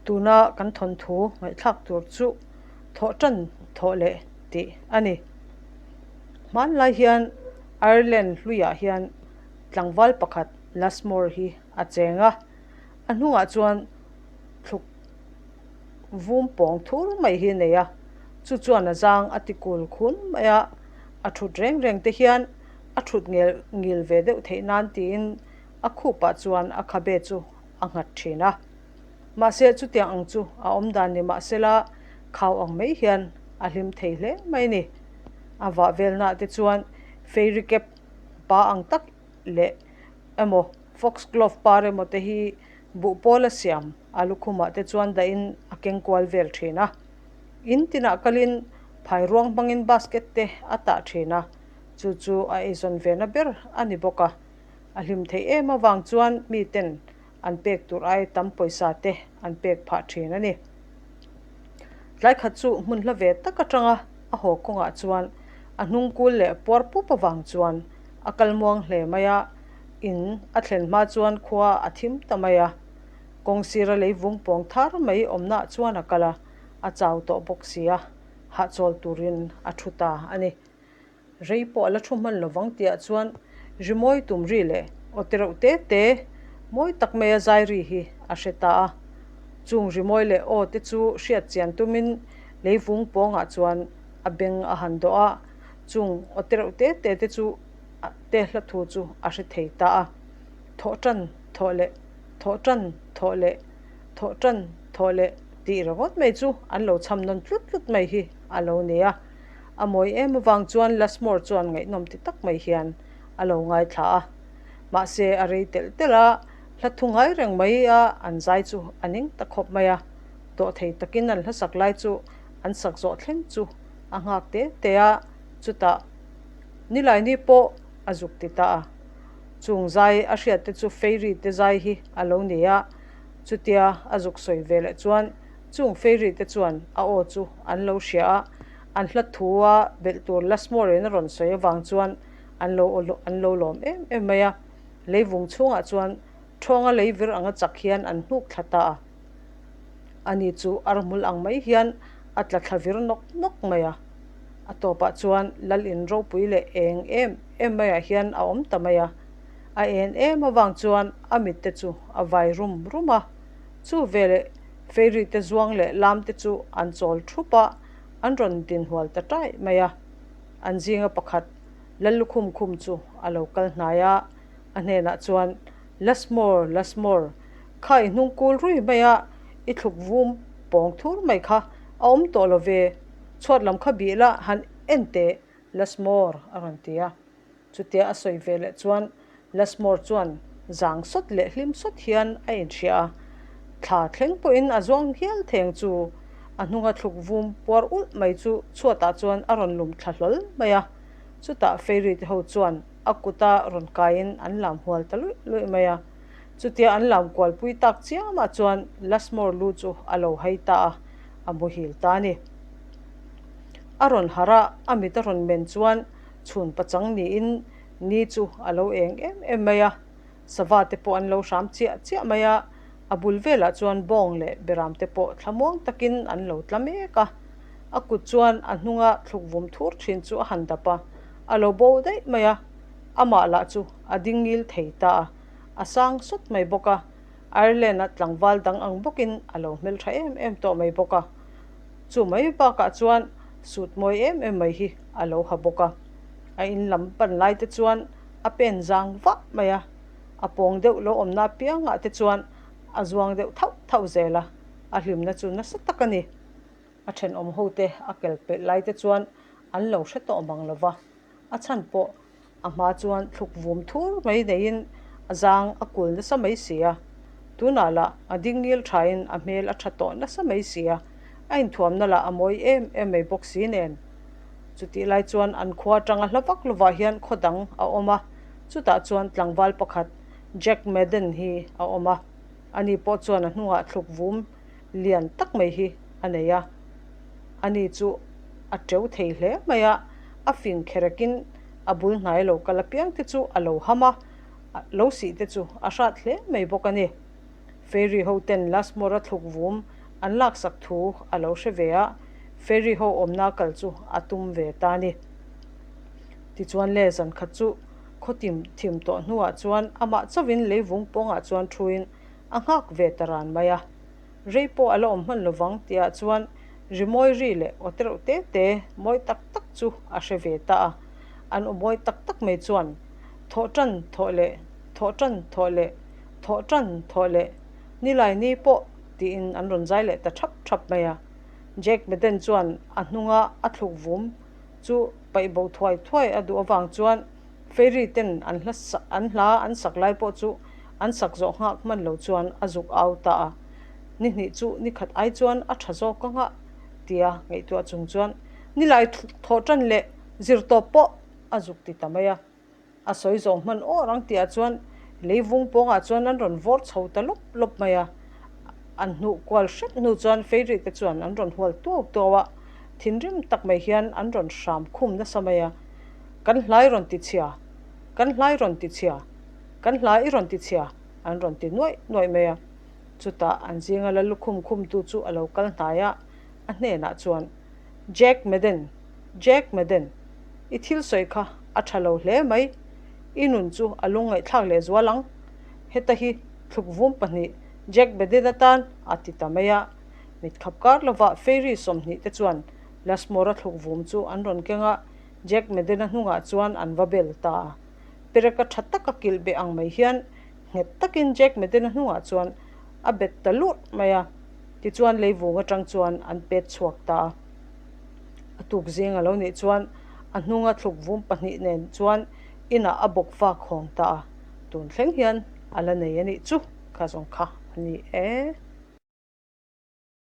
Tuna kan thawnthu ngaihthlak tur chu thawh tan thawh leh tih a ni. Hmanlai hian Ireland hluiah hian tlangval pakhat Lusmore hi a cheng a, a hnungah chuan thluk vum pawng thur mai hi a nei a, chu chuan a zang a ti kul khun mai a, a thut reng reng te hian a thut ngel ngil ve deuh theih nan tiin a khupah chuan a khabe chu a nghat thin a. Mahse chutiang ang chu a awm dan ni mahsela khau ang mai hian a hlim thei hle mai a ni. A vah velnaah te chuan fairy cap pa ang tak leh emaw foxglove par emaw te hi buh pawl a siam a lukhumah te chuan dahin a keng kual vel thin a. In tinah kalin phai ruang hmangin basket te a tah thin a, chu chu a eizawn vena ber a ni bawk a. A hlim theih em avang chuan miten an pek tur ai tam pawisa te an pek phah thin a ni. Tlai khat chu hmun hla ve tak atanga a haw kawngah chuan a hnung kul leh puar pup avang chuan a kal muang hle mai a, in a thlen hma chuan khua a thim ta mai a. Kawng sira lei vung pawng thar mai awmnaah chuan a kal a, a chau tawh bawk si a, hahchawl turin a thu ta a ni. Rei pawh a la thu hman lovang tihah chuan rimawi tum ri leh aw te reuh te te mawi tak maia zai ri hi a hre ta a. Chung rimawi leh aw te chu hriat chian tumin leivung pawngah chuan a beng a han dawh a, chung aw te reuh te te te chu te hla thu chu a hre thei ta a. Thawh tan thawh leh, thawh tan thawh leh, thawh tan thawh leh tih ringawt mai chu an lo chham nawn tlut tlut mai hi a lo ni a. A mawi em avang chuan Lusmore chuan ngaihnawm ti tak mai hian a lo ngaithla a. Mahse a rei telh telh a, hla thu ngai reng mai a an zai chu a ning ta khawp mai a. Dawhthei takin an hlasak lai chu an sak zawh thleng chu a nghak te te a, chutah Nilaini pawh a zuk ti ta a. Chung zai a hriat te chu Fairy te zai hi a lo ni a, chutia a zuk sawi ve leh chuan Chung fairy te chuan a aw chu an lo hria a, an hla thu a belh tur Lusmore in a rawn sawi avang chuan an lo an lo lawm em em mai a. Leivung chhungah chuan thawnga leivir anga chak hian an hnuk thla ta a. Ani chu arhmul ang mai hian a tla thla vir nawk nawk mai a. A tawpah chuan lal in ropui leh eng em em maiah hian a awm ta mai a. A en em avang chuan a mit te chu a vai rum rum a. Chu veleh Fairy te zuang leh lam te chu an chawl thup a, an rawn din hual ta tai mai a. An zinga pakhat Lallukhum khum chu a lo kal hnai a, a hnenah chuan, Lusmore, Lusmore, kha i hnung kul rui mai a, i thluk vum pawng thur mai kha a awm tawh lo ve, chhuat lam kha bih la han en teh, Lusmore, a rawn ti a. Chutia a sawi ve leh chuan Lusmore chuan zang sawt leh hlim sawt hian a inhria a, thla thleng pawhin a zuang hial theng chu a hnunga thluk vum puar ulh mai chu chhuatah chuan a rawn lum thla hlawl mai a. Chutah Fairy te ho chuan a kuta rawn kaiin an lam hual ta luih luih mai a. Chutia an lam kualpui tak chiamah chuan Lusmore lu chu a lo hai ta a, a muhil ta a ni. A rawn harh a, a mit a rawn men chuan Chhun pachang niin ni chu a lo eng em em mai a, sava te pawh an lo hram chiah chiah mai a, a bul velah chuan bawng leh beram te pawh thlamuang takin an lo tla mek a. A kut chuan a hnunga thluk vum thur thin chu a han dap a, a lo bo daih mai a, amah lah chu a ding ngil thei ta a, a sang sawt mai bawk a, Ireland-a tlangval dang ang bawkin a lo hmeltha em em tawh mai bawk a. Chu mai bakah chuan suit mawi em em mai hi a lo ha bawk a. A in lam pan lai te chuan a pen zang vah mai a, a pawng deuh lo awmna apiangah te chuan a zuang deuh thauh thauh zel a, a hlimna chu nasa tak a ni. A thenawm ho te a kel pelh lai te chuan an lo hre tawh mang lo va, a chhan pawh A hma chuan thluk vum thur mai neiin a zang a kul nasa mai si a, tunah lah a ding ngil thain a hmel a tha tawh nasa mai si a, a inthuamna lah a mawi em em mai bawk si nen. Chutih lai chuan an khua atanga hla vak lovah hian khaw dang a awm a, chutah chuan tlangval pakhat Jack Madden hi a awm a, ani pawh chuan a hnungah thluk vum lian tak mai hi a nei a, ani chu a teu thei hle mai a, a fing kherekin a bul hnai lo kal apiang te chu a lo ham a, lo sih te chu a hrat hle mai bawk a ni. Fairy ho ten Lusmore-a thluk vum an laksak thu a lo hre ve a, Fairy ho awmna kal chu a tum ve ta a ni. Tichuan le zan khat chu khaw tim thim tawh hnuah chuan amah chauhin leivung pawngah chuan thuin a nghak ve ta ran mai a. Rei pawh a la awm hman lovang tihah chuan rimawi ri leh aw tereuh te te mawi tak tak chu a hre ve ta a. An aw mawi tak tak mai chuan thawh tan thawh leh, thawh tan thawh leh, thawh tan thawh leh, nilai ni pawh tiin an rawn zai leh ta thap thap mai a. Jack Madden chuan a hnunga a thluk vum chu paih bo thuai thuai a duh avang chuan Fairy ten an hla an hla an sak lai pawh chu an sak zawh nghak hman lo chuan a zuk au ta a. Ni hnih chu ni khat ai chuan a tha zawk ang a tia ngaihtuah chung chuan nilai thawh tan leh zir tawp pawh a zuk ti ta mai a. A sawi zawng hman awr ang tihah chuan leivung pawngah chuan an rawn vawr chho ta lawp lawp mai a. An hnuh kual hrep hnu chuan Fairy te chuan an rawn hual tuau tuau a, thinrim tak mai hian an rawn hram khum nasa mai a. Kan hlai rawn ti chhia, kan hlai rawn ti chhia, kan hla i rawn ti chhia, an rawn ti nuaih nuaih mai a. Chutah an zinga la lukhum khumtu chu a lo kal hnai a, a hnenah chuan, Jack Madden, Jack Madden, i thil sawi kha a tha lo hle mai, i nun chu a lungngaihthlak leh zual ang. Heta hi thluk vum pahnih Jack Madden atan a ti ta mai a. Mitkhap kar lovah Fairy 20 te chuan Lusmore-a thluk vum chu an rawn keng a, Jack Madden-a hnungah chuan an va bel ta a. Pereka tha taka kilh beh ang mai hian nghet takin Jack Madden-a hnungah chuan a bet ta lurh mai a. Tichuan leivung atang chuan an pet chhuak ta a. A tuk zing a lo nih chuan a hnunga thluk vum pahnih nen chuan inah a bawk vak hawng ta a. Tun thleng hian a la nei a nih chu kha zawng kha a ni e.